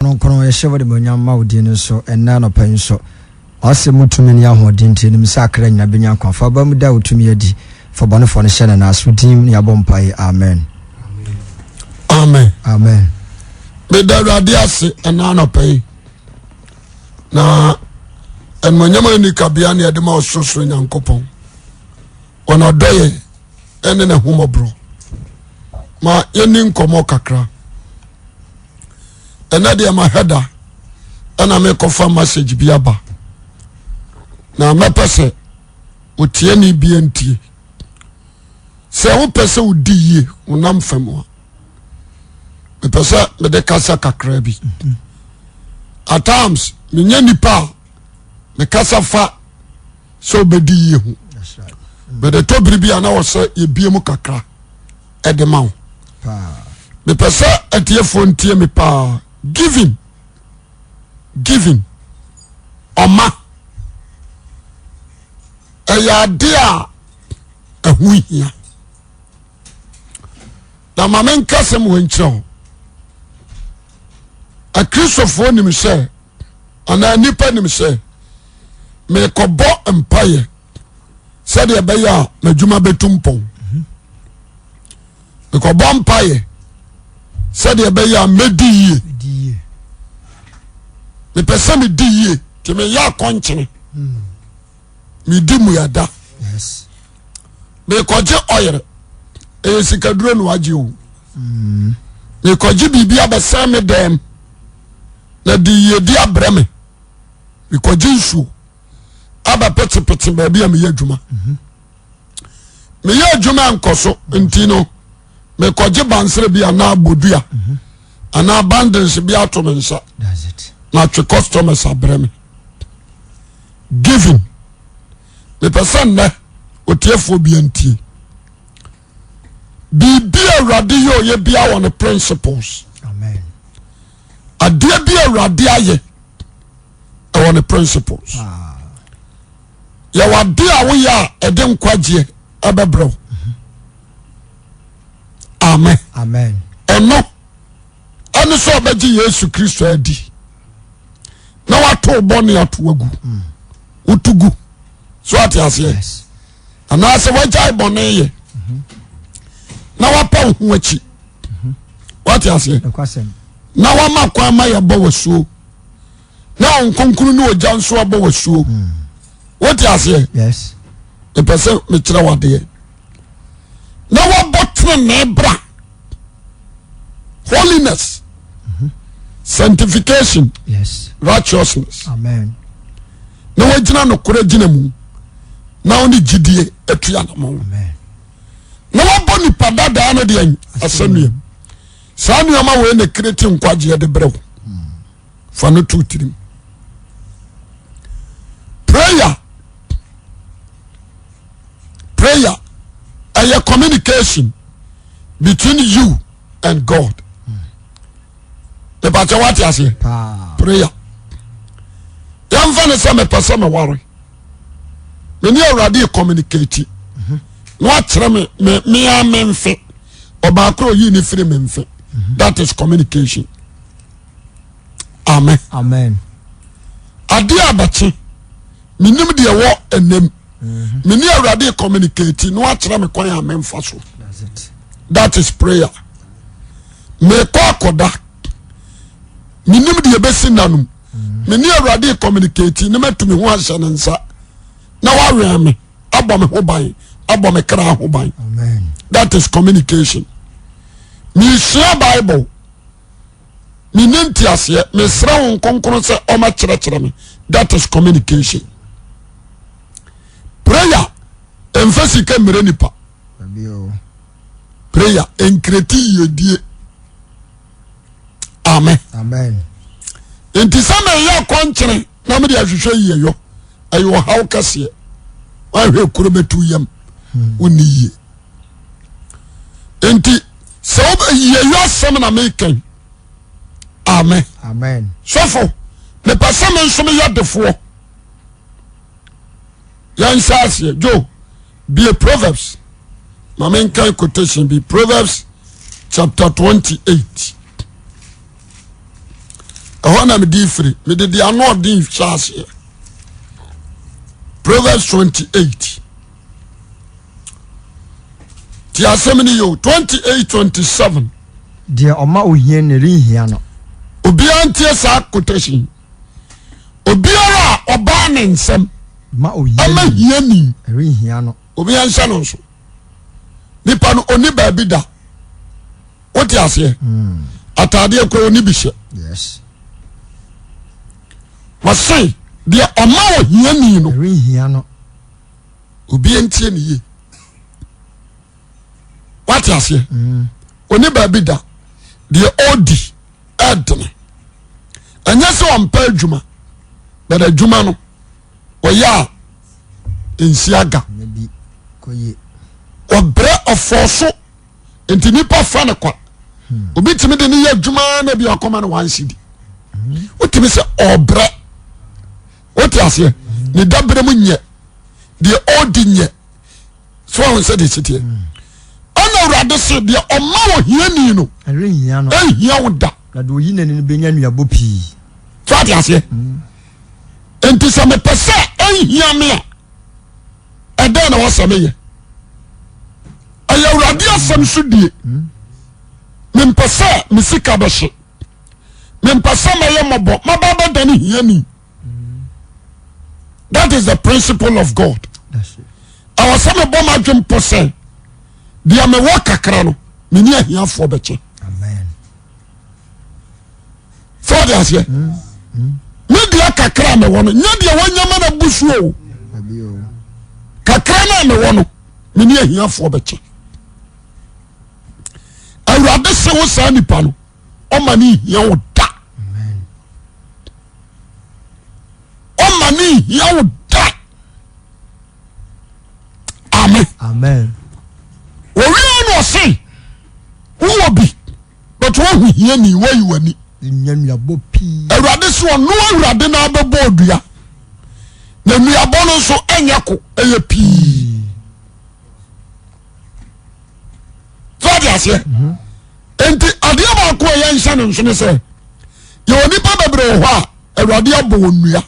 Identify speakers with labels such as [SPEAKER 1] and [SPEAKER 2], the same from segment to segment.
[SPEAKER 1] Kronkron, yɛhyɛ wo animuonyam ma wo din no so ɛnnɛ anɔpa yi nso. W'asɛm mu tumi ne ahoɔden nti, yɛnim sɛ akra nyinaa bɛnya nkwa. Fa aba mu da wo tumi adi. Fa ɔbɔnefoɔ no hyɛ ne nan ase. Wo din mu na yɛabɔ mpaeɛ. Amen.
[SPEAKER 2] Amen.
[SPEAKER 1] Amen.
[SPEAKER 2] Meda Awurade ase ɛna anɔpa yi na animuonyam a ɛnni kabea ne ɛde ma ɔsorosoro Nyankopɔn. Wɔn adɔyɛ ɛne n'ahummɔborɔ. Ma yɛnni nkɔmmɔ kakra. Ɛnɛ deɛ mahwɛ da ɛna mekɔfa message bi aba na mɛpɛ sɛ otiani bi ntie. Sɛ wopɛ sɛ wodi yie wonam fam a mepɛ sɛ mede kasa kakra bi. At times menyɛ nipa a mekasa fa sɛ wobɛdi yie ho mede tɔ biribi a na wɔ sɛ yɛbie mu kakra ɛde ma wo. Mepɛ sɛ atiefoɔ ntie me paa. Giving, giving, ɔma ɛyɛ ade a ɛho hia. Na ma menka sɛm wɔ nkyerɛ wo. Akristofoɔ nim sɛ anaa nnipa nim sɛ mekɔbɔ mpaeɛ sɛdeɛ ɛbɛyɛ a m'adwuma bɛtu mpɔn. Mekɔbɔ mpaeɛ sɛdeɛ ɛbɛyɛ a mɛdi yie. Mepɛ sɛ medi yie nti meyɛ akɔnkyene, medi mmuada, mekɔgye ɔyere, ɛyɛ sikaduro na wagye o. Mekɔgye biribi abɛsɛn me dɛm na de yiedi abrɛ me. Mekɔgye nsuo abɛpetepete baabi a meyɛ adwuma. Meyɛ adwuma nkɔ so nti no mekɔgye bansere bi anaa bodua anaa bandens bi ato me nsa na atwe customers abrɛ me. Giving, mepɛ sɛ nnɛ otiefoɔ bi antie biribi a Awurade yɛ ɔyɛ bia wɔ ne principles. Adeɛ bi Awurade ayɛ ɛwɔ ne principles. Yɛwɔ adeɛ a woyɛ a ɛde nkwagyeɛ ɛbɛbrɛ wo. Amen. Ɛno ɛne sɛ ɔbɛgye Yesu Kristo adi na wato bɔne ato agu. Woto gu so ate aseɛ anaasɛ wagyae bɔne yɛ na wapa wo ho akyi wate aseɛ na wama kwan ma yɛbɔ wasuo na wɔn nkonkunu ne ogya nso abɔ wasuo wote aseɛ. Mepɛ sɛ mekyerɛ wadeɛ na wabɔ tenenee bra, holiness, sanctification, righteousness.
[SPEAKER 1] Amen.
[SPEAKER 2] Na wagyina nokorɛ gyina mu na wone gyidie atu anamɔ na wabɔ nipa dadaa no deɛ asɛnnuam. Saa nneɛma wei na kireti nkwagyeɛ de brɛ wo. Fa no to tirim. Prayer, prayer ɛyɛ communication between you and God. Mepakyɛ wate aseɛ? Prayer, yɛmfa ne sɛ mepɛ sɛ meware, me ne Awurade communicate na wakyerɛ me me mea me mfe ɔbaako oyii ne firi me mfe. That is communication. Amen.
[SPEAKER 1] Amen.
[SPEAKER 2] Adeɛ abɛkye menim deɛ wɔ ɛnam, me ne Awurade communicate na wakyerɛ me kwan a memfa so. That is prayer. Mekɔ akɔda, menim deɛ ɛbɛsi nanom, me ne Awurade communicate na matu me ho ahyɛ ne nsa na wawɛn me, abɔ me ho ban, abɔ me kra ho ban. That is communication. Mesua Bible, menni nteaseɛ, mesrɛ wo nkonkron sɛ ɔma kyerɛkyerɛ me. That is communication. Prayer ɛmfa sika mmerɛ nipa. Prayer nkreti yiedie. Amen. Nti sɛ meyɛ akɔnkyene na mede ahwehwɛ yieyɔ, ɛyɛ ɔhaw kɛseɛ. Wahwɛ kuro bɛtu yam, wonni yie. Nti sɛ yieyɔ asɛm na mekɛn. Amen. Sɔfo, mepɛ sɛ me nso meyɛ defoɔ. Yɛnhyɛ aseɛ. Jo bie Proverbs ma menkan quotation bi. Proverbs chapter 28. Ɛhɔ na mede firi. Mede deɛ ano ɔden hyɛ aseɛ. Proverbs 28. Ti asɛm ni yio 28 27.
[SPEAKER 1] Deɛ ɔma ohia no renhia no.
[SPEAKER 2] Obiara ntie saa quotation. Obiara a ɔbaa ne nsam
[SPEAKER 1] ma ohia
[SPEAKER 2] ɛma hiani
[SPEAKER 1] renhia no.
[SPEAKER 2] Obiara nhyɛ no nso. Nipa no ɔni baabi da. Wote aseɛ? Hmm. Ataadeɛ kora ɔni bi hyɛ.
[SPEAKER 1] Yes.
[SPEAKER 2] Wɔse deɛ ɔma ohiani no
[SPEAKER 1] renhia no.
[SPEAKER 2] Obiara ntie ne yie. Wate aseɛ? Mm. Ɔni baabi da. Deɛ ɔdi ɛdene. Ɛnyɛ sɛ ɔmpɛ adwuma. But adwuma no ɔyɛ a nsi aga. Ɔbrɛ ɔfɔɔ so nti nipa fa no kwa. Hmm. Obi tumi de ne yɛ adwuma na bi akɔma no one cedi. Hmm. Wotumi sɛ ɔbrɛ. Wote aseɛ? Hmm. Ne dabrɛ mu nyɛ. Deɛ ɔdi nyɛ. So ahun sɛ deɛ siteɛ. Ɛna awurade se deɛ ɔma ohiani no ɛnhia wo da.
[SPEAKER 1] Na deɛ oyi n'ani no bɛnya nnuabɔ pii.
[SPEAKER 2] So ate aseɛ? Nti sɛ mepɛ sɛ ɛnhia me a ɛdɛn na wɔsɛ meyɛ? Ɛyɛ awurade asɛm so die. Mempɛ sɛ me sika bɛhye. Mempɛ sɛ mɛyɛ mmɔbɔ maba bɛdane hiani. That is the principle of God. Ɛwɔ sɛ mebɔ m'adwene mpo sɛ deɛ mewɔ kakra no me ne ahiafoɔ bɛkyɛ. Sɛ ɔde aseɛ me deɛ kakra a mewɔ no nyɛ deɛ wɔnya ma no abu so o. Kakra no a mewɔ no me ne ahiafoɔ bɛkyɛ. Awurade se wo saa nipa no ɔma ne nhia wo da. Ɔma ne nhia wo da. Amen.
[SPEAKER 1] Amen.
[SPEAKER 2] Wɔwie no ɔse wowɔ bi but woahu hiani woayi w'ani. Awurade se ɔno awurade na abɛbɔ odua na nnuabɔ no nso ɛnyɛ ko ɛyɛ pii. So ɔde aseɛ mhm. nti adeɛ baako a yɛnhyɛ no nso ne sɛ yɛwɔ nipa bebree wɔ hɔ a awurade abɔ wɔn nnua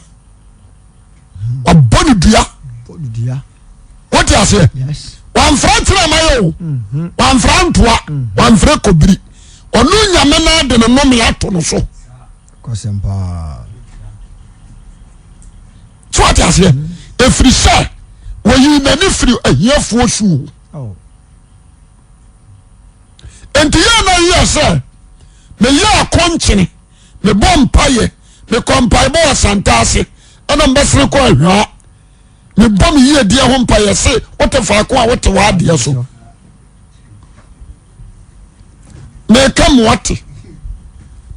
[SPEAKER 2] wabɔ ne dua wote aseɛ wamfra kyerɛ ma yɛ o mhm. wamfra ntoa mhm. wamfra kɔbiri ɔno nyame no ade ne nome ato no so so wote aseɛ ɛfiri mhm. sɛ wɔyii n'ani firi ahiafoɔ su o nti yɛ na yɛ sɛ meyɛ akɔnkyene mebɔ mpaeɛ mekɔ mpaebɔ wɔ Santase ɛna mbɛsene kɔ ahwaa mebɔ me yiedie ho mpaeɛ se wote faako a wote w'adeɛ so meka mmoate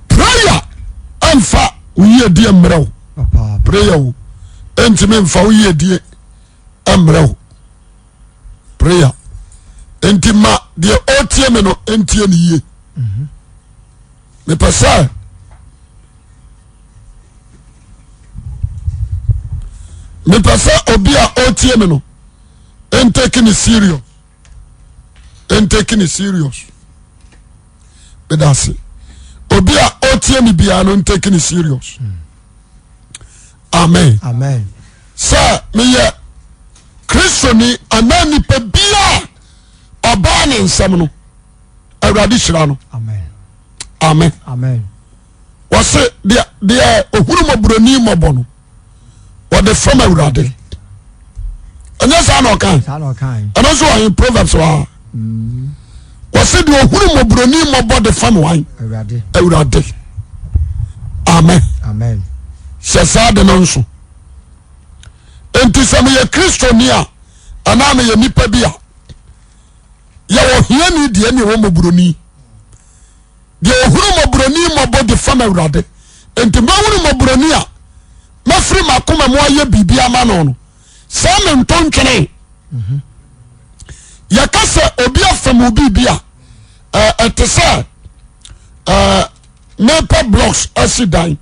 [SPEAKER 2] prayer ɛmfa wo yiedie mmerɛ wo prayer wo ɛntumi mfa wo yiedie mmerɛ wo prayer nti ma deɛ ɔretie me no ntie ne yie mepɛ sɛ mepɛ sɛ obi a ɔretie me no ntake ne serious ntake ne serious meda ase obi a ɔretie me biara no ntake ne serious amen
[SPEAKER 1] amen
[SPEAKER 2] sɛ meyɛ kristoni anaa nipa biara ɔbaa ne nsɛm no awurade hyira no amen
[SPEAKER 1] amen
[SPEAKER 2] wɔse deɛ deɛ ohunu mmɔborɔni mmɔbɔ no wɔde fam awurade ɛnyɛ saa na ɔka ɛno nso wɔn proverbs wa mm. wɔse deɛ ohunu mmɔborɔni mmɔbɔ de fam wan awurade amen
[SPEAKER 1] amen
[SPEAKER 2] hyɛ saa de no nso nti sɛ meyɛ kristoni a anaa meyɛ nipa bi a yɛwɔ hiani deɛ ne ɛwɔ mmɔborɔni deɛ ɔhunu mmɔborɔni mmɔbɔ de fam awurade nti mɛhunu mmɔborɔni a mɛfiri m'akoma mu ayɛ biribi ama no no saa mento ntwene yɛka sɛ obi afam wo biribi a ɛte sɛ mepɛ blocks asi dan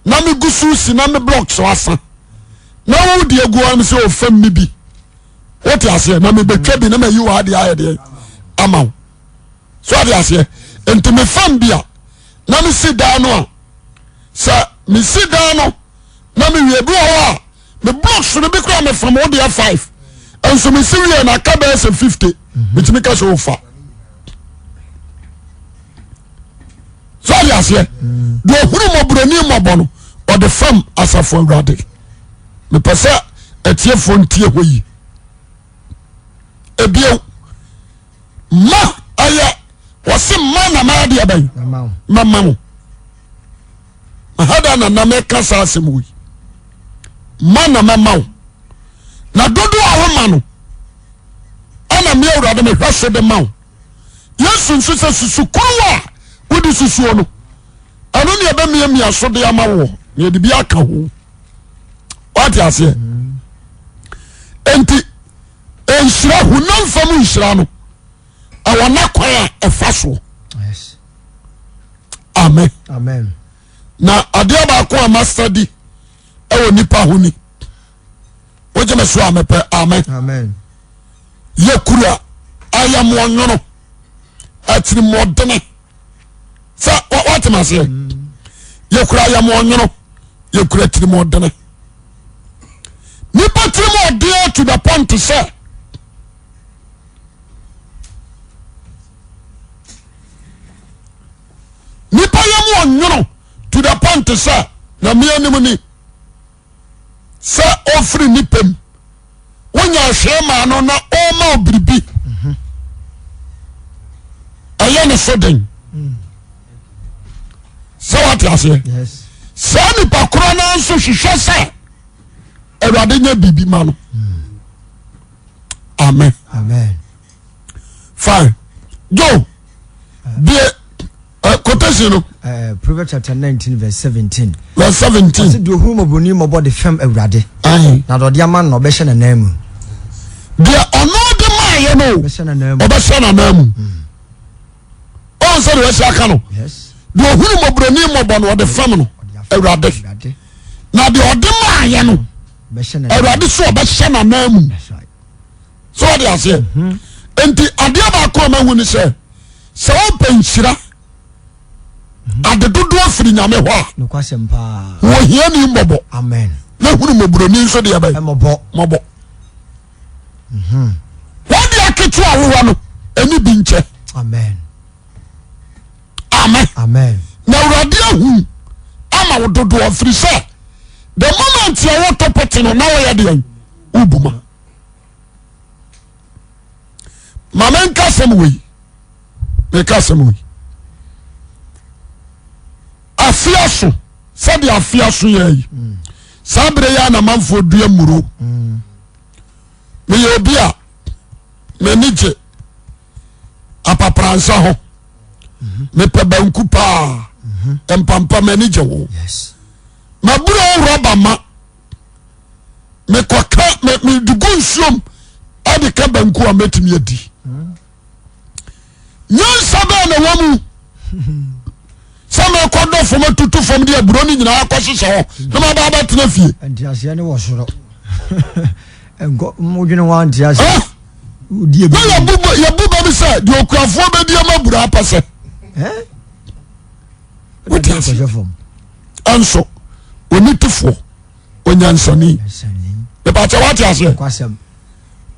[SPEAKER 2] na megu so si na me blocks asa na wo deɛ gu hɔ sɛ ɔfam me bi wote aseɛ na mebɛtwa bi na mayi wɔ adeɛ ayɛ deɛ ama wo so ade aseɛ nti mefam bi a na mesi dan no a sɛ Mesi dan no na mewie bi wɔ hɔ a me blocks no bi koraa mefam wo deɛ five nso mesi wie na aka bɛyɛ sɛ 50. Metumi ka sɛ wofa sɛ ɔde aseɛ deɛ ɔhunu mmɔborɔni mmɔbɔ no ɔde fam asafo awurade. Mepɛ sɛ atiefoɔ ntie hɔ yi. Ebio ma ɛyɛ wɔse ma na maa deɛ bɛn mɛma wo mahada na na mɛka saa asɛm wei ma na mɛma wo na dodoɔ a woma no ɛna me awurade mehwɛ so de ma wo. Yesu nso sɛ susu koro a wode susuo no ɛno ne ɛbɛmiamia so de ama woɔ na yɛde bi aka ho. Wate aseɛ? Enti nhyira honam fam nhyira no ɛwɔ n'akwan a ɛfa soɔ. Amen.
[SPEAKER 1] Amen.
[SPEAKER 2] Na adeɛ baako a master di ɛwɔ nipa ho ni wogye me so a mepɛ amen.
[SPEAKER 1] Amen.
[SPEAKER 2] Yɛkura ayɛmoɔnwono atirimɔdene sɛ woatem aseɛ yɛkura ayɛmoɔnwono yɛkura tirimɔdene nipa tirimɔdeɛ to the point sɛ nipa yɛmoɔnwono to the point sɛ na meanim ni sɛ ɔfiri nipa mu wonya hwee maa no na ɔma wo biribi ɛyɛ ne so den sɛ wate aseɛ saa nipa korɔ no nso hwehwɛ sɛ awurade nya biribi ma no. Amen.
[SPEAKER 1] Amen.
[SPEAKER 2] Fine jo bie quotation no.
[SPEAKER 1] Proverbs chapter 19 verse 17.
[SPEAKER 2] Verse 17.
[SPEAKER 1] Ɔsi deɛ ohuru mɔborɔni mmɔbɔ de fɛm awurade. Na deɛ ɔde ama no ɔbɛhyɛ n'anan mu.
[SPEAKER 2] Deɛ ɔno de maayɛ no ɔbɛhyɛ n'anan mu. Ɔn sɛ deɛ wɔasi aka no. Deɛ ohuru mɔborɔni mmɔbɔ no ɔde fɛm no awurade. Na deɛ ɔde maayɛ no awurade so ɔbɛhyɛ n'anan mu. So ɔde aseɛ. Nti adeɛ baako a mahu ne sɛ sɛ wopɛ nhyira ade dodoɔ firi nyame hɔ a wɔ hiani mmɔbɔ na hunu mmɔborɔni nso deɛ bɛn mmɔbɔ mhm. wɔde aketewa a wowɔ no ɛne bi nkyɛ.
[SPEAKER 1] Amen.
[SPEAKER 2] Amen. Na awurade ahu ama wo dodoɔ firi sɛ the moment a wotɔ pɔte no na wɔyɛ deɛ wobu ma ma menka asɛm wei meka asɛm wei afea so sɛdeɛ afea so yɛ yi saa berɛ yi anamanfoɔ dua mmuro. Meyɛ obi a m'ani gye apapransa ho mepɛ banku paa mpampa m'ani gye ho maburo rɔba ma mekɔka mede gu nsuom ɛde ka banku a mɛtumi adi. Nyansa bɛɛ na wɔ mu sɛ mekɔdɔ fam atutu fam de aburo no nyinaa akɔhyehyɛ hɔ na maba abɛtena fie.
[SPEAKER 1] Nteaseɛ ne wɔ soro nkɔ modwene ho anteaseɛ.
[SPEAKER 2] Na yɛbu ba bi sɛ deɛ okuafoɔ bɛdi ama aburo apɛ sɛ wote aseɛ ɛnso onitefoɔ onyansani mepakyɛ woate aseɛ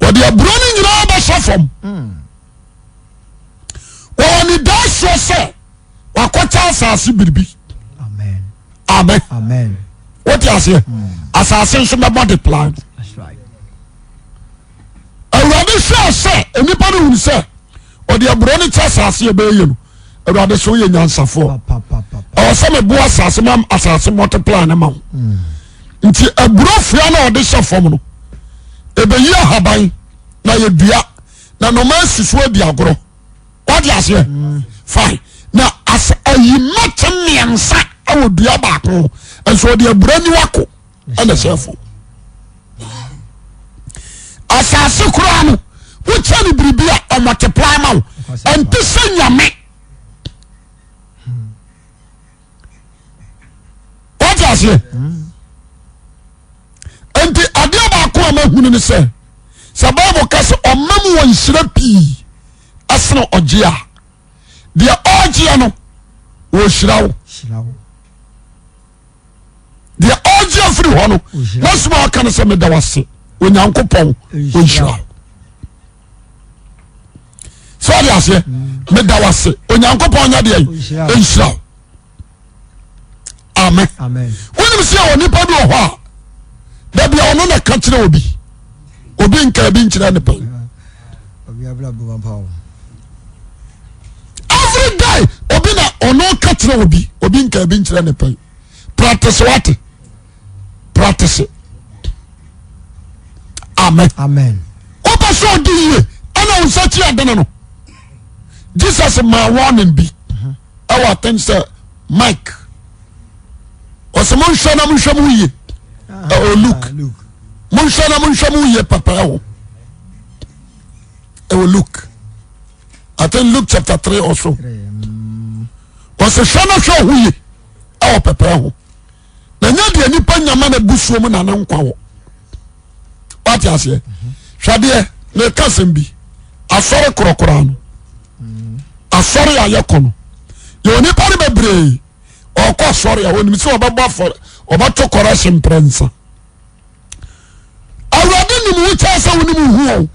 [SPEAKER 2] wɔde aburo no nyinaa bɛhyɛ fam. Wɔwɔ nidasoɔ sɛ wakɔkyɛ asase biribi. Amen. Wote aseɛ asase nso bɛbɔ de plan. Awurade hwɛɛ sɛ nnipa no hunu sɛ ɔde aburo no kyɛ asase ɛbɛyɛ no awurade sɛ woyɛ nyansafoɔ ɛwɔ sɛ meboa asase ma asase multiply no ma wo. Nti aburo fua no a ɔde hyɛ fam no ɛbɛyi ahaban na yɛdua na nɔma asi so adi agorɔ. Wate aseɛ? Fine. Na as ayi mmɛte mmiɛnsa wɔ dua baako ho nso ɔde aburo aniwa ko ɛna ɛhyɛ fam. Asase koraa no wokyɛ no biribi a ɔmultiply ma wo ɛnte sɛ nyame. Wate aseɛ? Nti adeɛ baako a mahunu ne sɛ sɛ Bible ka sɛ ɔma mu wɔ nhyira pii ɛsene ɔgye a deɛ ɔgyeɛ no wɔhyira wo. hɔ no na soma ɔka no sɛ meda wase Onyankopɔn ɔnhyira sɛ ɔde aseɛ meda wase Onyankopɔn nyɛ deɛ nhyira wo. Amen. Wonim sɛ wɔ nipa bi wɔ hɔ a dabi a ɔno na ka kyerɛ obi obi nka bi nkyerɛ ne pɛn. Every day obi na ɔno ka kyerɛ obi obi nka bi nkyerɛ ne pɛn. Practice wate practice. Amen.
[SPEAKER 1] Amen.
[SPEAKER 2] Wopɛ sɛ ɔdi yie ɛna wo nsa kyi adene no. Jesus maa warning bi. Ɛwɔ aten sɛ Mike ɔsɛ monhwɛ na monhwɛ mo yie. Ɛwɔ Luke. Monhwɛ na monhwɛ mo yie papa ɛwɔ. Ɛwɔ Luke. I think Luke chapter 3 or so. Ɔsɛ hwɛ na hwɛ ho yie ɛwɔ pɛpɛɛ ho. Na nyɛ deɛ nipa nyama na busuo mu na ne nkwa wɔ. Wate aseɛ? Hwɛ adeɛ meka asɛm bi. Asɔre korɔkorɔ no. Asɔre a yɛkɔ no. Yɛwɔ nipa no bebree ɔkɔ asɔre a onim sɛ ɔbɛbɔ afɔre ɔbɛto kɔrɛhye mprɛnsa. Awurade nim wo kyɛn sɛ wonim wo ho o.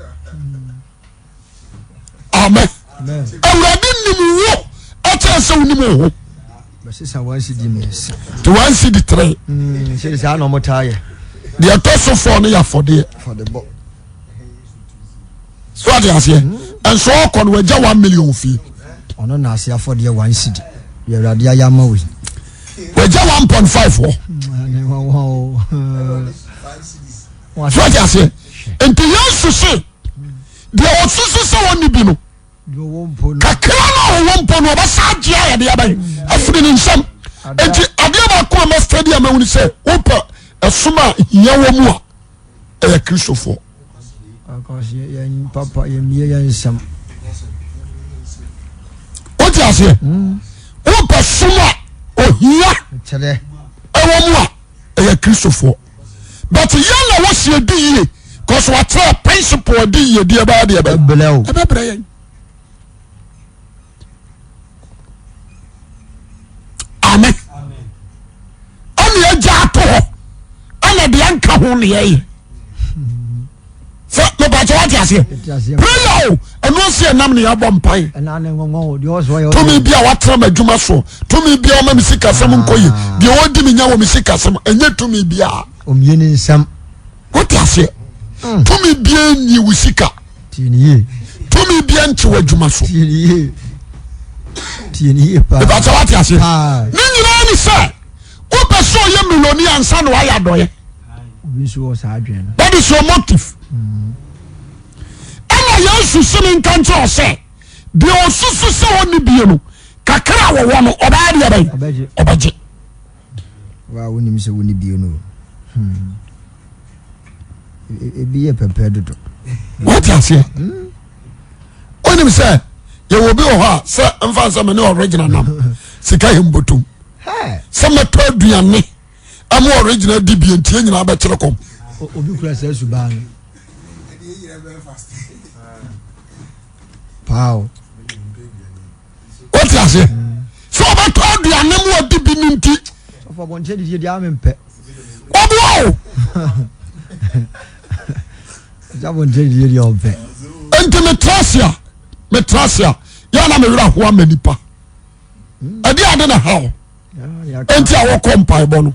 [SPEAKER 2] Amen. Awurade nim wo ɛkyɛn sɛ wonim wo ho.
[SPEAKER 1] Bɛsesa one cedi mmiɛnsa.
[SPEAKER 2] Te one cedi three.
[SPEAKER 1] Mm, sɛ saa na wɔn taa yɛ.
[SPEAKER 2] Deɛ ɛtɔ so fɔɔ no yɛ afɔdeɛ.
[SPEAKER 1] Afɔdebɔ.
[SPEAKER 2] So ate aseɛ. Nso ɔkɔ no wagya 1 million fie.
[SPEAKER 1] Ɔno na ase afɔdeɛ 1 cedi. Deɛ Awurade ayɛ ama wo yi.
[SPEAKER 2] Wagya 1.5 hɔ. So ate aseɛ. Nti Yesu se deɛ ɔsusu sɛ ɔnni bi no kakra no a ɔwɔ mpo no ɔbɛsa agye a yɛde abɛn afiri ne nsam. Nti adeɛ baako a mɛsɛ deɛ mɛhunu sɛ wopɛ ɛsom a hia wɔ mu a ɛyɛ Kristofoɔ. Wote aseɛ? Wopɛ som a ohia ɛwɔ mu a ɛyɛ Kristofoɔ. But yɛn na wɔsi edi yie kɔsɔ wakyerɛ principle adi yie di ɛbɛyɛ deɛ ɛbɛyɛ ɛbɛbrɛ yɛn. Amen. Ɛna agya ato hɔ ɛna deɛ nka ho ne yɛyɛ sɛ mepɛkyɛ wate aseɛ prayer o ɛno ɔsi ɛnam ne yɛabɔ mpae tumi bi a watena ma adwuma soɔ tumi bi a ɔma me sikasɛm nkɔ yie ah. deɛ ɔdi me nya wɔ me sikasɛm ɛnyɛ tumi bi a
[SPEAKER 1] omie ne nsɛm
[SPEAKER 2] wote aseɛ hmm. tumi bi a nyi wo sika tumi bi a nkye wɔ adwuma so mepɛkyɛ wate aseɛ ne nyinaa ne sɛ wopɛ sɛ ɔyɛ millionaire ansa na wayɛ adɔyɛ that is your motive ɛna Yesu se me nka nkyerɛ wo sɛ deɛ ɔsusu sɛ ɔnni bie no kakra a wɔwɔ no ɔbɛyɛ deɛ bɛn ɔbɛgye
[SPEAKER 1] wa wonim sɛ wonni bie no hmm. e, ebi yɛ pɛpɛ dodo
[SPEAKER 2] wate aseɛ wonim sɛ yɛwɔ bi wɔ hɔ a sɛ mfa sɛ mene ɔregyina nam sika yɛ mbotom sɛ mɛtɔ aduane ama ɔregyina di bie nti yɛ nyinaa bɛkyerɛ kɔm
[SPEAKER 1] obi kura saa subaa no paa
[SPEAKER 2] wote aseɛ sɛ ɔbɛtɔ aduane mu ɔdi bi no nti ɔboa o nti metra ase a metra ase a yɛ na mewerɛ ahoa ma nipa ɛde ade na ha o nti a wɔkɔ mpaebɔ no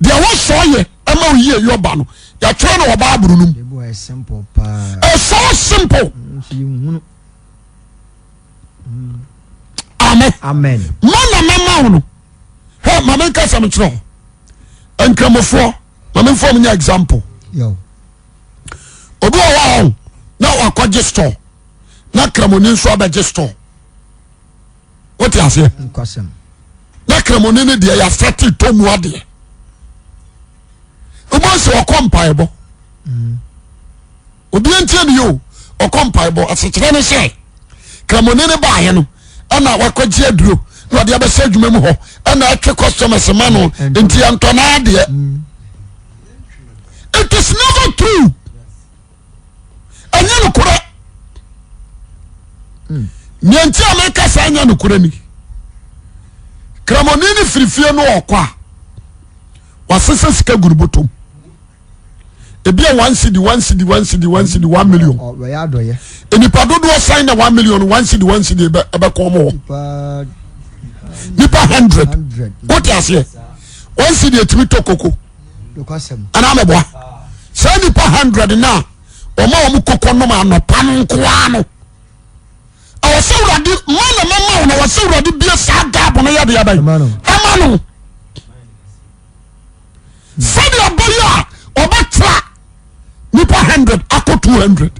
[SPEAKER 2] deɛ wɔsɔ yɛ ɛma oyie yɛ ɔba no yɛatwerɛ no wɔ baabolo no mu it's so simple amen ma na mɛma wo no hɛ ma menka sɛm kyerɛ wo nkramofoɔ ma memfa mu nyɛ example obi wɔ hɔ a na wakɔgye store na kramoni nso abɛgye store wote aseɛ na kramoni no deɛ yɛasɛte tɔ mu adeɛ wobɛhu sɛ ɔkɔ mpaebɔ mm. obi ntie ne yɛ o ɔkɔ mpaebɔ asekyerɛ ne sɛ kramoni no baayɛ no ɛna wakɔgye aduro na ɔde abɛsɛ adwuma mu hɔ ɛna ɛtwe customers ma no nti yɛntɔ no adeɛ mm. it is never true ɛnyɛ nokorɛ nea nti a meka saa nyɛ nokorɛ ni kramoni no firi fie no ɔkɔ a Wasesa sika gu ne bɔtɔm. Ebi a 1 cedi, 1 cedi, 1 cedi, 1 cedi, 1 million. Nipa dodoɔ san na 1 million, 1 cedi, 1 cedi ɛbɛkɔ ɔmo hɔ. Nipa 100. Wote aseɛ? 1 cedi etumi tɔ koko. Anaa mɛboa. Saa nipa 100 na wɔn a wɔn koko nom anɔpa no nkoa no. Ɛwɔ sɛ Awurade ma na mɛma wo na ɛwɔ sɛ Awurade bie saa gap no yɛ deɛ bɛn ɛma no sɛdeɛ ɔbɛyɛ a ɔbɛtra nipa 100 akɔ 200.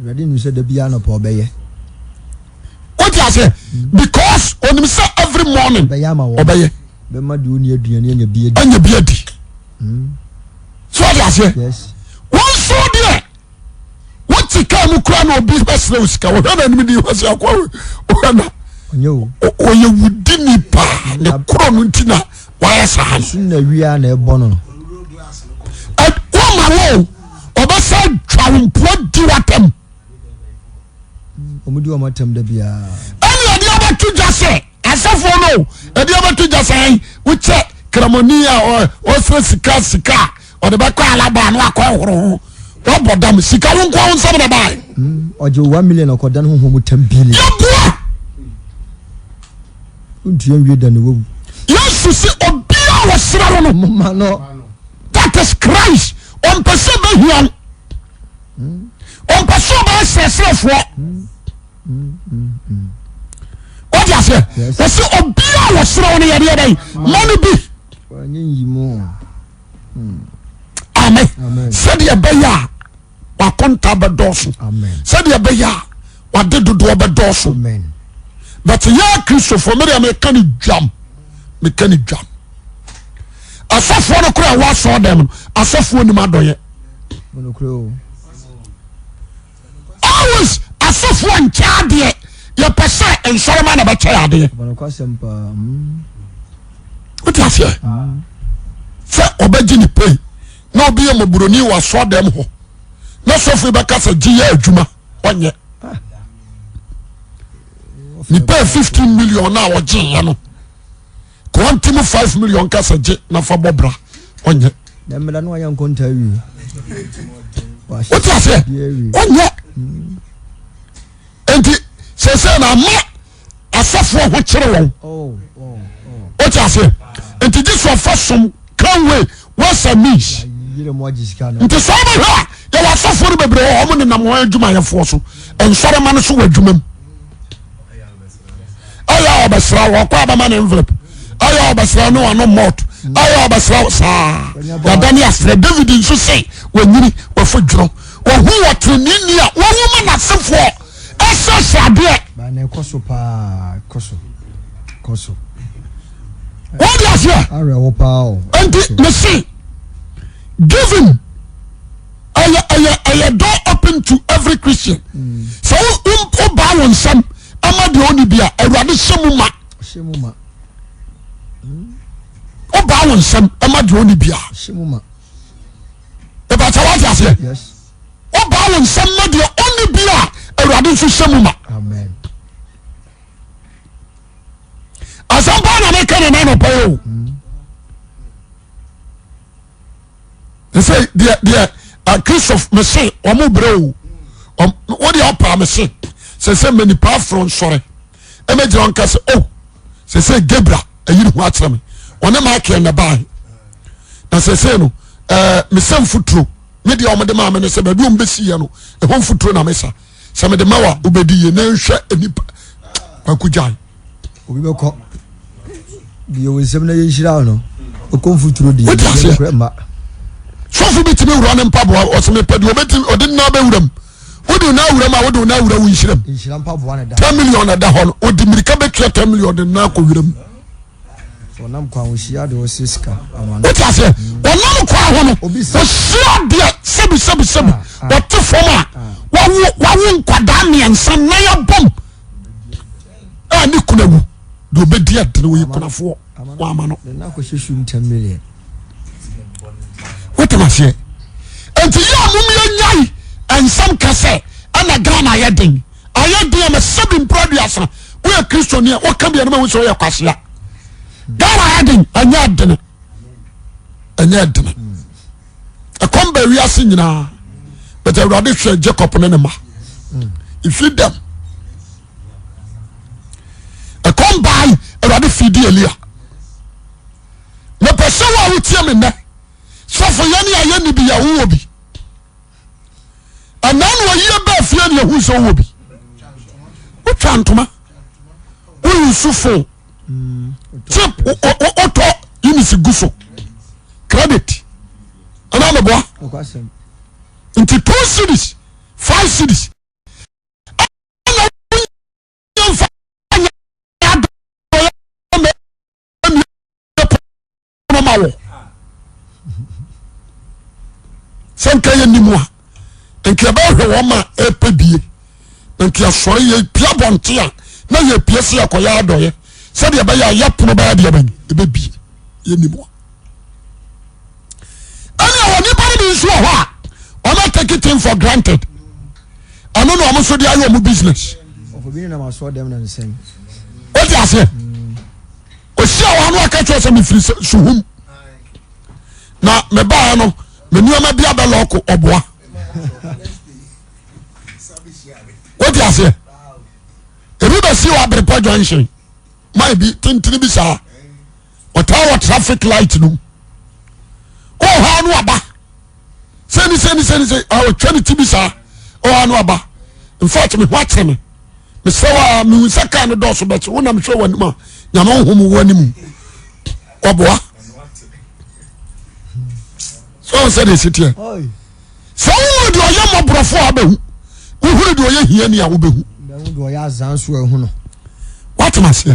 [SPEAKER 1] Awurade nim sɛ da biara nɔpɛ ɔbɛyɛ.
[SPEAKER 2] Wote aseɛ? Because onim sɛ every morning ɔbɛyɛ.
[SPEAKER 1] Bɛma deɛ ɔni aduane anya bi adi.
[SPEAKER 2] Anya bi adi. So wote aseɛ? Wɔn nso deɛ wote kaa mu kura na obi bɛsrɛ wo sika wɔhwɛ na anim di hɔ sɛ akɔ wɔhwɛ na ɔyɛ wudi ni paa ne korɔ no nti na wayɛ saa no.
[SPEAKER 1] Na wia na ɛbɔ no.
[SPEAKER 2] Wɔma wo ɔbɛsɛ twa wo mpoa di w'atam.
[SPEAKER 1] Wɔn di wɔn atam da biara.
[SPEAKER 2] Ɛna ɛde abɛto dwa sɛ asɔfoɔ no ɛde abɛto dwa sɛ wokyɛ kramoni a ɔsrɛ sika sika a ɔde bɛkɔ alaba no akɔ horo ho wabɔ dam sika wo nkoa wo nsɛm na bae.
[SPEAKER 1] Ɔgye 1 million ɔkɔda no honhom mu 10 billion.
[SPEAKER 2] Yɛboa.
[SPEAKER 1] Ntua nwie da ne wawu.
[SPEAKER 2] Yesu si obia wɔsrɛ wo no.
[SPEAKER 1] Moma no.
[SPEAKER 2] That is Christ. Ɔmpɛ sɛ bɛhia wo. Ɔmpɛ sɛ ɔbɛyɛ srɛsrɛfoɔ. Wọ́n aseɛ wɔsi obia wɔsrɛ wo no yɛdeɛ bɛyi ma no bi. Amen. Sɛdeɛ ɛbɛyɛ a wakonta bɛdɔɔso. Sɛdeɛ ɛbɛyɛ a wade dodoɔ bɛdɔɔso. But yɛ Kristofoɔ mɛdeɛ meka ne dwam meka ne dwam. Asɔfoɔ no koraa ɛwɔ asɔɔ dɛm no asɔfoɔ nim adɔyɛ. Always asɔfoɔ nkyɛ adeɛ yɛpɛ sɛ nsɔrɔma na bɛkyɛ adeɛ. Wote aseɛ sɛ ɔbɛgye ne pay na obi yɛ mɔboroni wɔ asɔɔ dɛm hɔ na sɔfo yi bɛka sɛ gye yɛ adwuma ɔnyɛ ne pay 15 million na ɔgye yɛ no kɔnti mu 5 million ka sɛ gye na fa bɔ bra ɔnyɛ. Wote aseɛ ɔnyɛ nti sɛsɛ na ama asɔfoɔ ho kyerɛ wɔn. Wote aseɛ nti gye sɛ ɔfa som kan wei what's means nti sɛ ɔbɛhwɛ a yɛwɔ asɔfoɔ no bebree wɔ hɔ ɔmo nenam wɔn adwumayɛfoɔ so nsɔrema no so wɔ adwuma mu ɛyɛ a ɔbɛsra wɔkɔ abɛma no envelope ɛyɛ a ɔbɛsra no ano mɔt ɛyɛ a ɔbɛsra saa yɛda ne asrɛ David nso sɛ wanyini wɔfo dwono wɔhu wɔ teneneni a wɔwu ma n'asefoɔ ɛsɛsɛ adeɛ wọ́n di aseɛ nti mese giving ɛyɛ ɛyɛ ɛyɛ door open to every Christian sɛ wo wo baa wɔn nsam ama deɛ ɔni bi a Awurade hyɛ mu ma wo baa wɔn nsam ama deɛ ɔni bi a ìbàtà wọ́n ti aseɛ wo baa wɔn nsam ma deɛ ɔni bi a Awurade nso hyɛ mu ma. Asɛm paa na meka ne nanɔpa yi o. Sɛ deɛ deɛ Kristof mese ɔmo brɛ o, wo deɛ ɔpaa mese sɛ sɛ mɛ nipa aforo nsɔre ɛmɛ gyina ɔnka sɛ o sɛ sɛ Gabriel ayi ne ho akyerɛ me ɔne Michael na baa na sɛ sɛ no ɛɛ mesɛ mfuturo me deɛ ɔmo de maa me no sɛ baabi ɔmo bɛsi yɛ no ɛhɔ mfuturo na mesa sɛ mede ma wa wobɛdi yie na nhwɛ nipa kwaku gyae.
[SPEAKER 1] Obi bɛkɔ deɛ wɔ nsɛm na yɛnhyira no ɔkɔ mfuturo deɛ
[SPEAKER 2] wote aseɛ sɔfo bi tumi wura ne mpaboa ɔsɛ mepɛ deɛ ɔbɛtumi ɔde nna bɛwura mu wode nna awura mu a wode nna awura wo nhyira mu 10 million na ɛda hɔ no ɔde mmirika bɛtua 10 million de nna akɔ wura mu.
[SPEAKER 1] Ɔnam kwan ɔhyia deɛ ɔsɛ sika ama
[SPEAKER 2] no. Wote aseɛ? Ɔnam kwan ho no ɔhyia deɛ sɛbi sɛbi sɛbi ɔte fam a wawo wawo nkwadaa mmiɛnsa nan abom a ne kuna wu deɛ ɔbɛdi adene ɔyɛ kunafoɔ wama no. Wote aseɛ? Nti yɛ a mom yɛnyae nsɛm ka sɛ ɛna Ghana ayɛ den ayɛ den ama sɛbi mpura aduasa woyɛ kristoni a woka bia no ma hu sɛ woyɛ kwasea. Ghana ayɛ den ɛnyɛ adene. Ɛnyɛ ɛdene. Ɛkɔm ba wiase nyinaa. But Awurade hwɛ Jacob ne ne ma. He feed them. Ɛkɔm baa Awurade feed Elia. Mepɛ sɛ wo a wotie me nnɛ sɔfo yɛne a yɛnni bi yɛ wowɔ bi. Ɛnaa na ɔyie baa fie ne ɛhu sɛ wowɔ bi. Wotwa ntoma. Woyi fon. Chip wotɔ units gu so credit ɛna meboa nti 2 cedis 5 cedis ɛna wonya nfa nyɛ adɔyɛ ma mmie pono ma wɔ sɛ nka yɛ nim a nka yɛbɛhwɛ wɔn ma ɛpɛ bie na nka yɛsɔre yɛpia bɔnte a na yɛpie sɛ yɛkɔyɛ adɔyɛ sɛdeɛ ɛbɛyɛ a yɛpono bɛyɛ deɛ bɛn ɛbɛbie yɛnim a ɛne ɛwɔ nipa no bi nso wɔ hɔ a wɔn take thing for granted ɛno na wɔn nso de ayɛ wɔn business. O ti aseɛ osi a wɔn ano aka kyerɛ sɛ mefiri suhum na mebaa no me nneɛma bi abɛlɔko ɔboa o ti aseɛ ebi bɛ si wɔ abirepɔ junction man bi tentene bi saa ɔtaa wɔ traffic light no mu ɔha no aba sɛni sɛni sɛni sɛ ɔtwa ne ti bi saa ɔha no aba in fact me ho akyerɛ me mesrɛ wa mehu sɛ kaa no dɔɔso bɛkye wonam hwɛ w'anim a nyame honhom wɔ anim ɔboa sɛ ɔn sɛ deɛ ɛsi teɛ sɛ wohunu deɛ ɔyɛ mmɔborɔfoɔ a wobɛhu wohunu deɛ ɔyɛ hiani a wobɛhu woatem aseɛ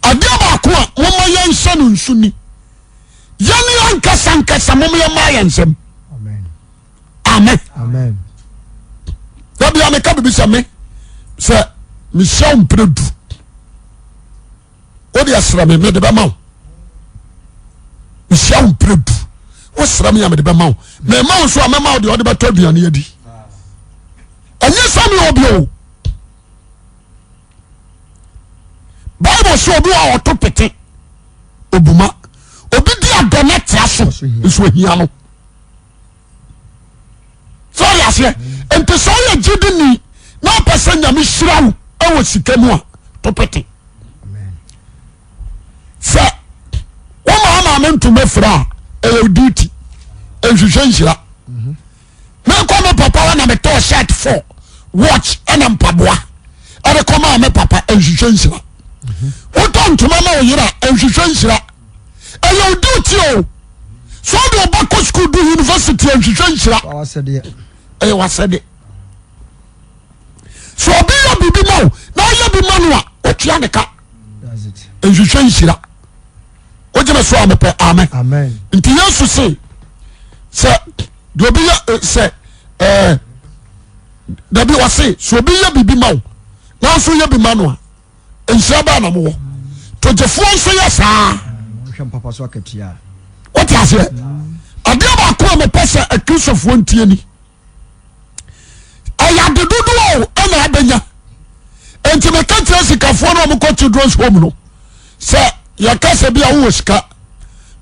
[SPEAKER 2] adeɛ baako a moma yɛnhyɛ no nso ni yɛne ankasa nkasa moma yɛma yɛn nsɛm amen dabia meka biribi sɛ me sɛ mehyia wo mprɛ du wode ɛsrɛ me mede bɛma wo mehyia wo mprɛ du wosrɛ me a mede bɛma wo mema wo nso a mɛma wo deɛ wode bɛtɔ aduane adi ɛnyɛ sɛ me obi o bible sɛ obi a ɔto pete obuma obi di adɔ no atra so nso ohia no sɛ ɔde aseɛ nti sɛ ɔyɛ gyidi ni na ɔpɛ sɛ nyame hyira wo ɛwɔ sika mu a to pete sɛ woma maame ntoma fira a ɛyɛ duty nhwehwɛ nhyira mekɔ me papa hɔ na metɔɔ shirt four watch ɛna mpaboa ɛde kɔ maa me papa nhwehwɛ nhyira wotɔ ntoma ma wo yere a nhwehwɛ nhyira ɛyɛ wo duty o so wode ɔba kɔ sukuu du university nhwehwɛ nhyira ɛyɛ wasɛde so obi yɛ biribi ma wo na ɔyɛ bi ma no a ɔtua ne ka nhwehwɛ nhyira wogyina so a mepɛ amen nti yesu se sɛ deɛ obi yɛ eh, sɛ ɛɛ eh, dabi ɔse sɛ obi yɛ biribi ma wo nanso yɛ bi ma no a nhyira bɛɛ na mowɔ togyefoɔ nso yɛ saa wote aseɛ adeɛ baako a mepɛ sɛ akristofoɔ ntie ni ɛyɛ ade dodoɔ o ɛna abɛnya nti meka kyerɛ sikafoɔ no a wɔkɔ children's home no sɛ yɛka sɛ bi a wowɔ sika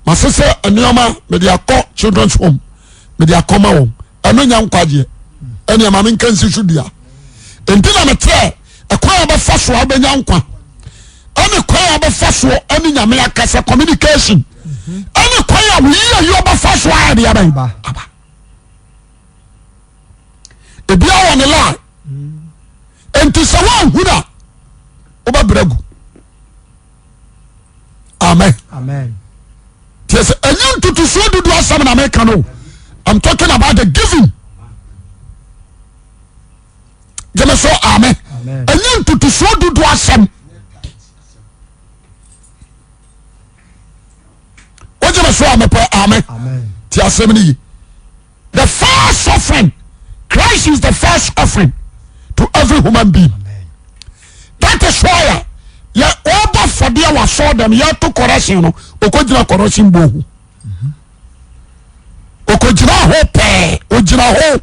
[SPEAKER 2] mase sɛ nneɛma mede akɔ children's home mede akɔma wɔn ɛno nya nkwagyeɛ ɛne ɛma menka nsi so dua nti na mekyerɛ ɛkwan a bɛfa so a wobɛnya nkwa ɛne kwan a bɛfa so ɛne nyame akasa communication ɛne kwan a woyi ayi ɔbɛfa so a ɛde abɛn aba ebia wɔ ne line nti sɛ woanhunu a wobɛbrɛ gu amen
[SPEAKER 1] amen
[SPEAKER 2] tiɛ sɛ ɛnyɛ ntotosoɔ dudu asɛm na meka no i'm talking about the giving gyeme so amen ɛnyɛ ntotosoɔ dudu asɛm wogyeme so a mepɛ amen ti asɛm no yi the first offering Christ is the first offering to every human being that is why a yɛ ɔbɔ fɔdeɛ wɔ asɔɔ dɛm yɛto correction no ɔkɔgyina correction bɔ ho ɔkɔgyina ho pɛɛ ɔgyina ho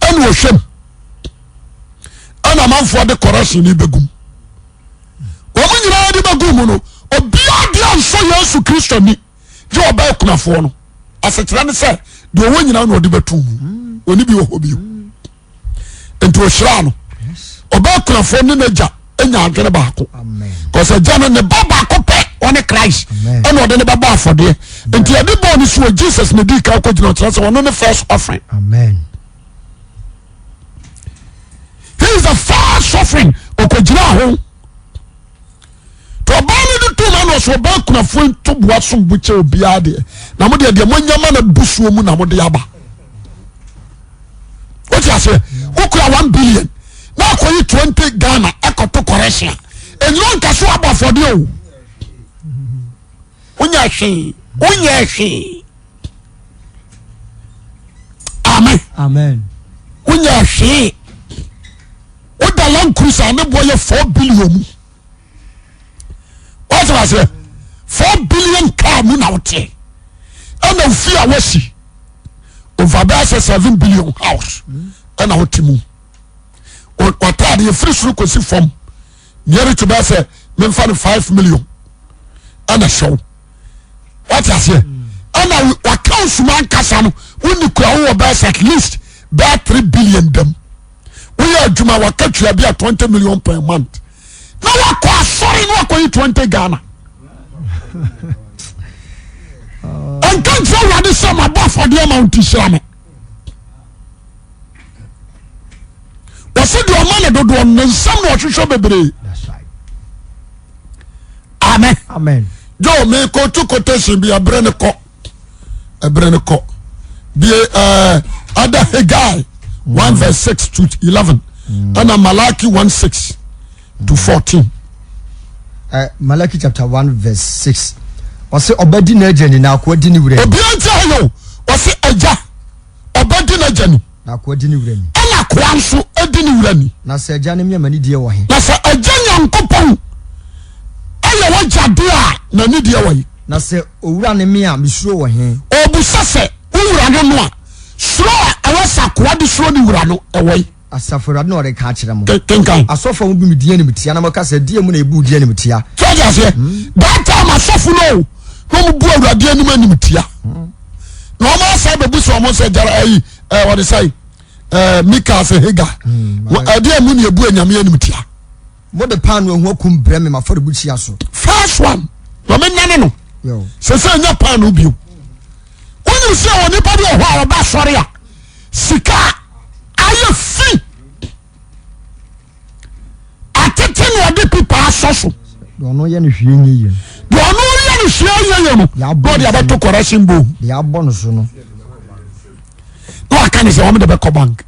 [SPEAKER 2] ɛna ɔhwɛm ɛna amanfoɔ de correction no bɛgum wɔn nyinaa de bɛgu mu no obiara de ansɔ Yesu Kristo ni. Gye ɔbaa kunafoɔ no. Asekyerɛ ne sɛ deɛ ɔwɔ nyinaa na ɔde bɛto mu. Ɔne bi wɔ hɔ bio. Nti ɔhyiraa no. Ɔbaa kunafoɔ ne n'agya anya adwene baako. Kɔsɛ agya no ne ba baako pɛ ɔne Christ ɛna ɔde ne bɛbɔ afɔdeɛ. Nti yɛde bɔɔ no so wɔ Jesus na di kan kɔgyina ɔkyerɛ sɛ ɔno ne first offering.
[SPEAKER 1] Amen.
[SPEAKER 2] He is the first offering ɔkɔgyina ho. Nti ɔbaa no de tom ano ɔsɛ ɔbaa kunafoɔ ntoboa som bo kyɛ obiara deɛ na mo deɛ deɛ moanya ma no busuo mu na mo de aba. Wote aseɛ wokura 1 billion na akɔyi 20 Ghana ɛkɔto correction a ɛnyina nka so abɔ afɔdeɛ o. Wonyɛ hwee wonyɛ hwee. Amen.
[SPEAKER 1] Amen.
[SPEAKER 2] Wonyɛ hwee. Woda Land Cruiser ne boɔ yɛ 4 billion mu. Wọ́n sọ aseɛ 4 billion car mu na woteɛ ɛna ofi a wasi over bɛyɛ sɛ 7 billion house ɛna wote mu wɔtaade efiri soro kɔsi fam near to bɛyɛ sɛ memfa no 5 million ɛna hyɛw wate aseɛ ɛna waka nsuma ankasa no wonni kura wowɔ bɛyɛ sɛ at least bɛyɛ 3 billion dam woyɛ adwuma waka tua bi a 20 million per month na wakɔ asɔre na wakɔyi 20 Ghana nka nkyerɛ Awurade sɛ mabɔ afɔdeɛ ma wo nti hyira me. Wɔsi deɛ ɔma ne dodoɔ no ne nsam na ɔhwehwɛ bebree. Amen.
[SPEAKER 1] Amen.
[SPEAKER 2] Joe mekotu quotation bi ɛbrɛ ne kɔ ɛbrɛ ne kɔ bie ɛɛ ada Haggai 1 verse 6 to 11 ɛna Malaki 1:6 to 14.
[SPEAKER 1] Malaki chapter 1 verse 6 ɔsɛ ɔba di n'agya ni na akoa di ne wura ni.
[SPEAKER 2] Obiara nti ayɛ o ɔsɛ agya ɔba di n'agya ni.
[SPEAKER 1] Na akoa di ne wura ni.
[SPEAKER 2] Ɛna akoa nso di ne wura ni.
[SPEAKER 1] Na sɛ agya ne me a m'anidie wɔ he?
[SPEAKER 2] Na sɛ agya Nyankopɔn ɛyɛ w'agya deɛ a n'anidie wɔ he?
[SPEAKER 1] Na sɛ owura ne me a me suro wɔ he?
[SPEAKER 2] Ɔbisa sɛ wo wura no no a, suro a ɛwɔ sɛ akoa de suro ne wura no ɛwɔ he?
[SPEAKER 1] Asafo Awurade na ɔreka akyerɛ mo.
[SPEAKER 2] Kenkan.
[SPEAKER 1] Asɔfo a mubu me din animtia na moka sɛ, Deɛn mu na yɛbu wo din animtia?
[SPEAKER 2] So ɔte aseɛ? That time asɔfo no o, na wɔn bu Awurade anim animtia. Na wɔn asa bɛbu sɛ wɔn sɛ gyara ayi ɛɛ wɔde sɛ ɛɛ Mika sɛ Hagar. Ɛdeɛ mu na ebu anyame animtia.
[SPEAKER 1] Mode paanoo a ɛho akum brɛ me m'afɔrebukyia so.
[SPEAKER 2] First one, na me nane no. Sɛ sɛ nya paanoo bio. Wonim sɛ wɔ nipa bi wɔ hɔ a ɔba asɔre a sika ayɛ fi atete na ɔde pipa asɔ so.
[SPEAKER 1] Deɛ ɔno yɛ no hwee nyɛ yie no.
[SPEAKER 2] Deɛ ɔno yɛ no hwee nyɛ yie no.
[SPEAKER 1] Deɛ abɔ
[SPEAKER 2] Na ɔde abɛto correction bowl.
[SPEAKER 1] Deɛ abɔ no so no.
[SPEAKER 2] Na waka ne sɛ wɔn de bɛkɔ bank.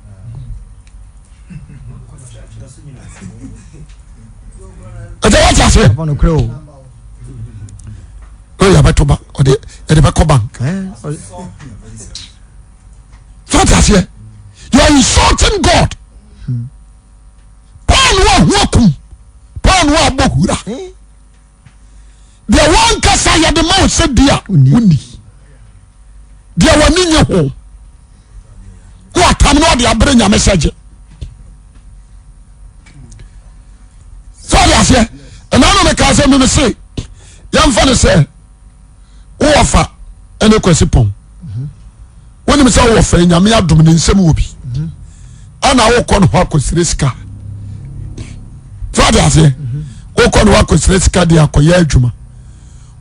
[SPEAKER 2] Ɛsɛ wọ́n ti ase.
[SPEAKER 1] Papa no kura o.
[SPEAKER 2] Ɔyɛ abɛto bank ɔde ɛde bɛkɔ bank. So wọ́n ti aseɛ. You are insulting God. Paul wa ho akum. Paul wa abɔ hura. Deɛ wɔn kasa yɛde ma ɔsɛ di a wonni. Deɛ wɔn ani nye ho. Na watam na ɔde abere nyame sɛ gye. So ɔde aseɛ. Ɛna no meka sɛ meme se yɛmfa no sɛ wowɔ fa ɛne kwasi pɔn. Wonim sɛ wowɔ fa nyame adom ne nsɛm wɔ bi. Ɛna wokɔ no hɔ akɔsrɛ sika. So ɔde aseɛ. Wokɔ no hɔ akɔsrɛ sika de akɔyɛ adwuma.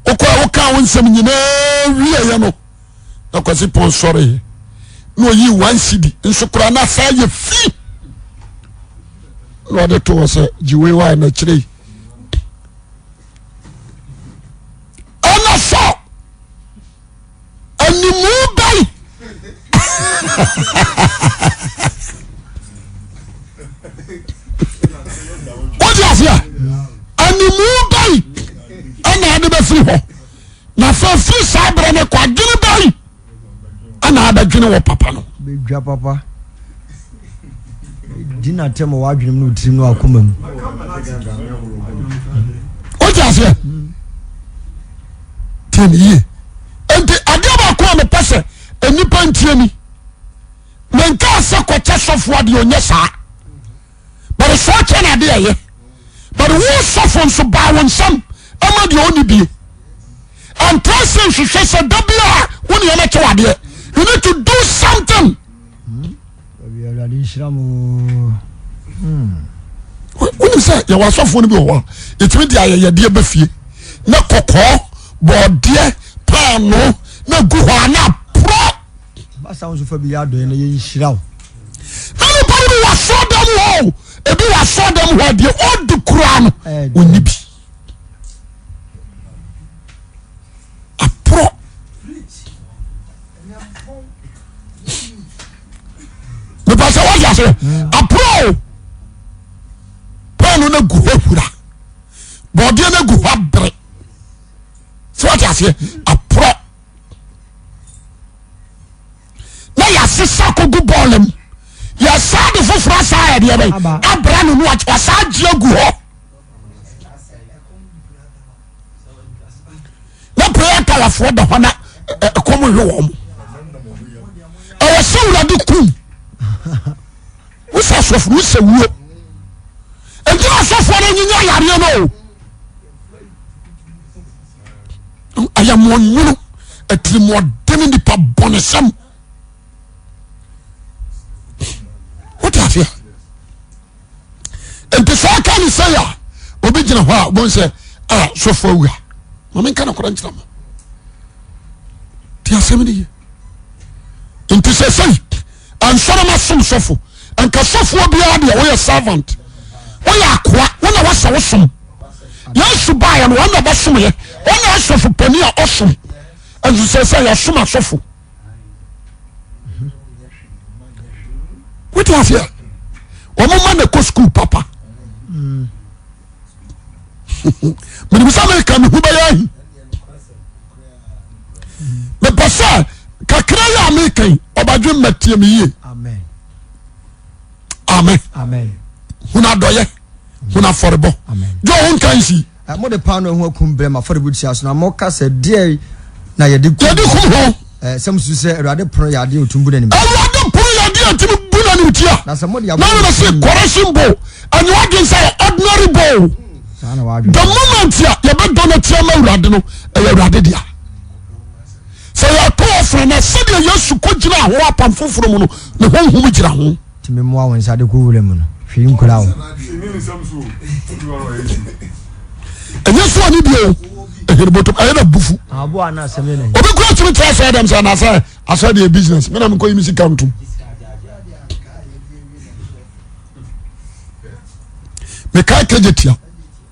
[SPEAKER 2] Wokɔ woka wo nsɛm nyinaa wieɛ no na kwasi pɔn sɔre na ɔyi 1 cedi nso koraa na saa yɛ fi na ɔde to hɔ sɛ gye wei wa na akyire yi ɛna sɛ animu bɛn wode aseɛ animu bɛn ɛna ade bɛfiri hɔ na sɛ firi saa berɛ no kɔ adwene bɛn ɛna abɛdwene wɔ papa no
[SPEAKER 1] Bɛdwa papa. Di n'atɛm wɔ w'adwenem ne wo tirim ne w'akoma mu.
[SPEAKER 2] Wote aseɛ? Tie me yie. Nti adeɛ baako a mepɛ sɛ nnipa ntie ni. Menkaa sɛ kɔkyɛ sɔfo adeɛ ɔnyɛ saa. But sɛ ɔkyɛ no adeɛ ɛyɛ. But wo sɔfo nso baa wo nsam ɛma deɛ ɔnni bie. Ɛntra Nyansa nhwehwɛ sɛ da bi a wo ne yɛmɛkyɛ wadeɛ. You need to do something. Wonim sɛ yɛwɔ asɔfoɔ no bi wɔ hɔ a yɛtumi de ayɛyɛdeɛ ba fie na kɔkɔɔ bɔɔdeɛ paano na gu hɔ a na aporɔ.
[SPEAKER 1] Basa wo nso fa bi yɛ adɔeɛ na yɛnhyira wo.
[SPEAKER 2] Na nipa no bi wɔ asɔɔdam hɔ o, ebi wɔ asɔɔdam hɔ a deɛ ɔdi koraa no ɔnni bi. Aporɔ. Nipa sɛ wɔde ase aporɔ o, paano no gu hɔ hura, bɔɔdeɛ no gu hɔ abere. Sɛ wɔde aseɛ aporɔ. Na yɛasesa akɔgu bɔɔla mu yɛsaa de foforɔ asaa yɛdeɛ bɛn abra no no wasaa gye agu hɔ na prayer towerfoɔ da hɔ na ɛkɔm hwe wɔn mo ɛwɔ sɛ wurade kum wosɛ asɔfo wosɛ wuo nti na asɔfoɔ no nyinya yareɛ no o Ayamɔnwono, atirimuɔdene, nipa bɔnesɛm. Wote aseɛ? Nti sɛ ɔka ne sɛ a obi gyina hɔ a wobɛhu sɛ a sɔfo awura ma menka nokorɛ nkyerɛ mo te asɛm no ye nti sɛ sɛi ansɔre ma som sɔfo nka sɔfoɔ biara deɛ woyɛ servant woyɛ akoa wo na wasɛ wo som Yesu baeɛ no wɔn na bɛsomyɛ wɔn na asɔfo panin a ɔsom nso sɛ sɛ yɛsom asɔfo wote aseɛ wɔn ma na kɔ sukuu papa menim sɛ meka me ho bɛyɛ ahi mepɛ sɛ kakra yi a meka yi ɔbadwe mmatie me yie amen hunu adɔyɛ hunu afɔrebɔ dwo ho nka nsi.
[SPEAKER 1] Mode paanoo ho akum brɛ m'afɔrebukyia so, na moka sɛ, Deɛn na yɛde kum
[SPEAKER 2] yɛde kum ho?
[SPEAKER 1] Sɛ mosusu sɛ Awurade pono yɛ adeɛ a ɔtumi bu no animtia.
[SPEAKER 2] Awurade pono yɛ adeɛ a ɔtumi bu no animtia.
[SPEAKER 1] Na sɛ mode
[SPEAKER 2] aboɔ Na na se correction bowl ɛnyɛ wadwen sɛ ordinary bowl.
[SPEAKER 1] Saa na wadwen.
[SPEAKER 2] The moment a yɛbɛdɔ no atia ma Awurade no ɛyɛ Awurade dea. Sɛ yɛtɔ ɔfrɛ no sɛdeɛ Yesu kɔgyina ho apam foforɔ mu no ne honhom gyina ho.
[SPEAKER 1] Tumi mmoa wo nsa de kɔ wura mu no, hwee nkura wo.
[SPEAKER 2] Ɛnyɛ so ɔne bio ɛhɛrɛ bɔtɔm ɛyɛ na bufu. Obi kura tumi tẹ asɔ ɛdɛm sɛ anasɛ asɔ deɛ business mi na mi kɔ yi mi sika ntum. Mekae kegye tia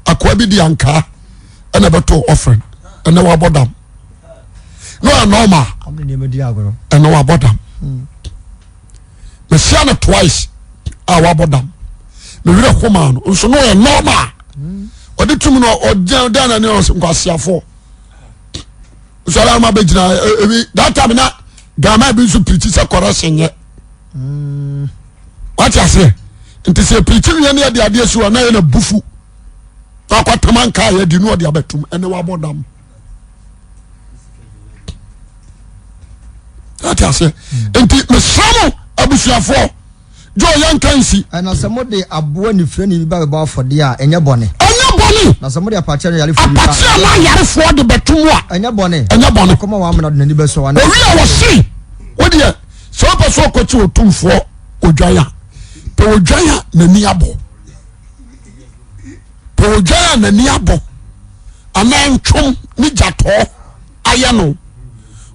[SPEAKER 2] akoa bi di ankaa ɛna ɛbɛtɔ offering ɛna wabɔ dam na ɔyɛ normal ɛna wabɔ dam. Mehyia no twice a wabɔ dam me werɛ homaa no nso no ɔyɛ normal ɔde tum no ɔgyina dan na ne ɔsɛ nkwaseafoɔ nso ala ma bɛgyina ebi that time na Ghana bi nso pirikyi sɛ correction nyɛ wate aseɛ nti sɛ pirikyi wie ne yɛde adeɛ si hɔ na yɛ na bufu na akɔtama nka yɛ di ne ɔde abɛtum ɛne wabɔ dam. ate aseɛ nti mesrɛ mo abusuafoɔ gye ɔyɛ nka nsi.
[SPEAKER 1] Na sɛ mode aboa nifirani bi ba bɛbɔ afɔdeɛ a, ɛnyɛ bɔne.
[SPEAKER 2] Ɛnyɛ bɔne.
[SPEAKER 1] Na sɛ mode apakye anaa yarefoɔ bi ba.
[SPEAKER 2] Apakye anaa yarefoɔ de bɛto mu a.
[SPEAKER 1] Ɛnyɛ bɔne.
[SPEAKER 2] Ɛnyɛ bɔne.
[SPEAKER 1] Ɔkɔm a wamena de n'ani bɛsɔ anaa.
[SPEAKER 2] Owi a wɔse wodeɛ sɛ wopɛ sɛ ɔkɔkye otumfoɔ odwan a pɛ odwan a n'ani abɔ pɛ odwan a n'ani abɔ anaa ntwom ne gyatɔɔ ayɛ no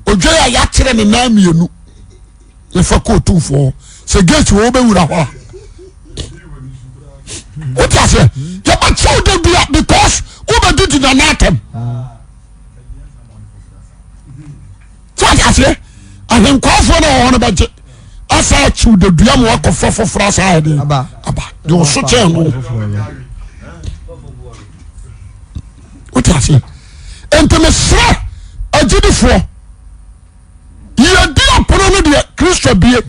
[SPEAKER 2] odwan a yɛakyerɛ ne nan mmienu yɛfa kɔ otumfoɔ sɛ gate wɔ wobɛwura hɔ a wote aseɛ yɛbɛkyɛ wo da bia because wobɛdidi nana atɛm sɛ ɔte aseɛ ahenkwafoɔ no ɔwɔ no bɛgye asa akyiw dadua ma wakɔfa foforɔ asa ayɛ den aba deɛ ɔso kyɛn no wote aseɛ nti mesrɛ agyidifoɔ yɛdi apono no deɛ kristo bie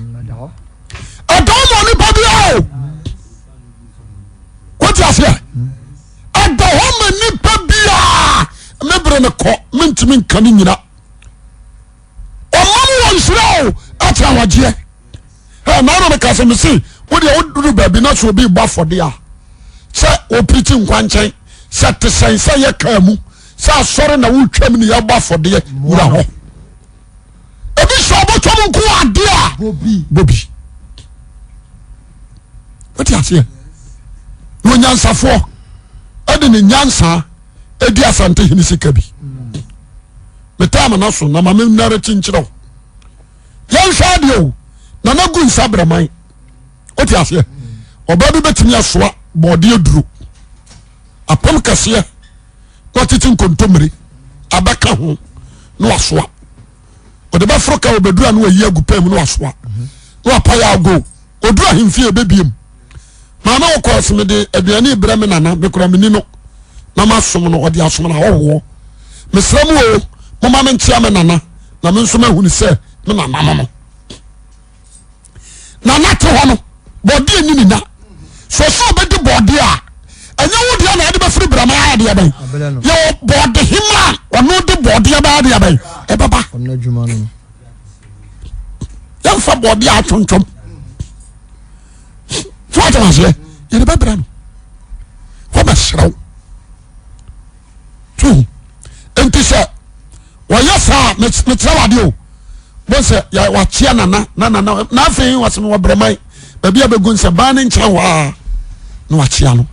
[SPEAKER 2] ɛdɔn ma onipa biara o wote aseɛ ɛda hɔ ma nipa biara me bere no kɔ mentumi nka ne nyina ɔma mu wɔ nhyira o ɛkyɛ awagyeɛ ɛ na ɔno meka sɛ mese wodeɛ woduru baabi na sɛ obi bɔ afɔde a sɛ ɔpirikyi nkwankyɛn sɛ te sɛn sɛ yɛ kaa mu. Sɛ asɔre na wotwam ne yɛbɔ afɔdeɛ wura hɔ. Ebi sɛ ɔbɔtɔm nko adeɛ a bobi. Wote aseɛ? Na onyansafoɔ ɛde ne nyansa ɛdi Asante hene sika bi. Metaa ma no so na ma me nnare kyenkyerɛ wo. Yɛnhwɛ adeɛ o, nana gu nsa brɛman. Wote aseɛ? Ɔbaa bi bɛtumi asoa bɔɔdeɛ duro apem kɛseɛ na ɔtete nkontommire abɛka ho na wasoa. Ɔde bɛforo ka ɔbɛduru a na wayi agu pɛn mu na wasoa na wapa yɛ ago. Ɔduru ahemfie ɛbɛbiem. Maame wokɔ ɔse mede aduane brɛ me nana mekora meni no na masom no ɔde asom no ahɔhoɔ. Mesrɛ mu o, moma menkyea me nana na me nso mahunu sɛ me nana no no. Nana te hɔ no bɔdeɛ ni ne na so sɛ ɔbɛdi bɔdeɛ a ɛnyɛ wo deɛ na ade bɛfiri brama ayɛ deɛ bɛn yɛwɔ bɔde hema a ɔno de bɔdeɛ bɛyɛ deɛ bɛn ɛbɛba yɛmfa bɔdeɛ atwontwom so wate aseɛ yɛde bɛbrɛ no wɔbɛserɛ wo so nti sɛ wɔyɛ saa mekyerɛ wadeɛ o bó sɛ wakyea nana na nana na afei wɔsɛ wɔ brɛman baabi a bɛgu nsɛ ban ne nkyɛn hɔ a na wakyea no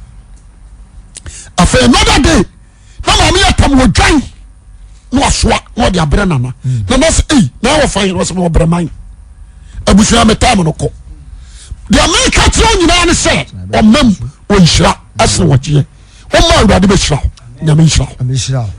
[SPEAKER 2] afei another day na maame yɛ tam wɔ dwan na wasoa na ɔde abrɛ nana hmm. nana sɛ ei na wɔ fa yɛn wɔsɛ wɔ brɛman abusua me tam no kɔ deɛ meka kyerɛ nyinaa ne sɛ ɔmam ɔnhyira ɛsene wɔgyeɛ ɔma awurade bɛhyira wo nyame nhyira wo.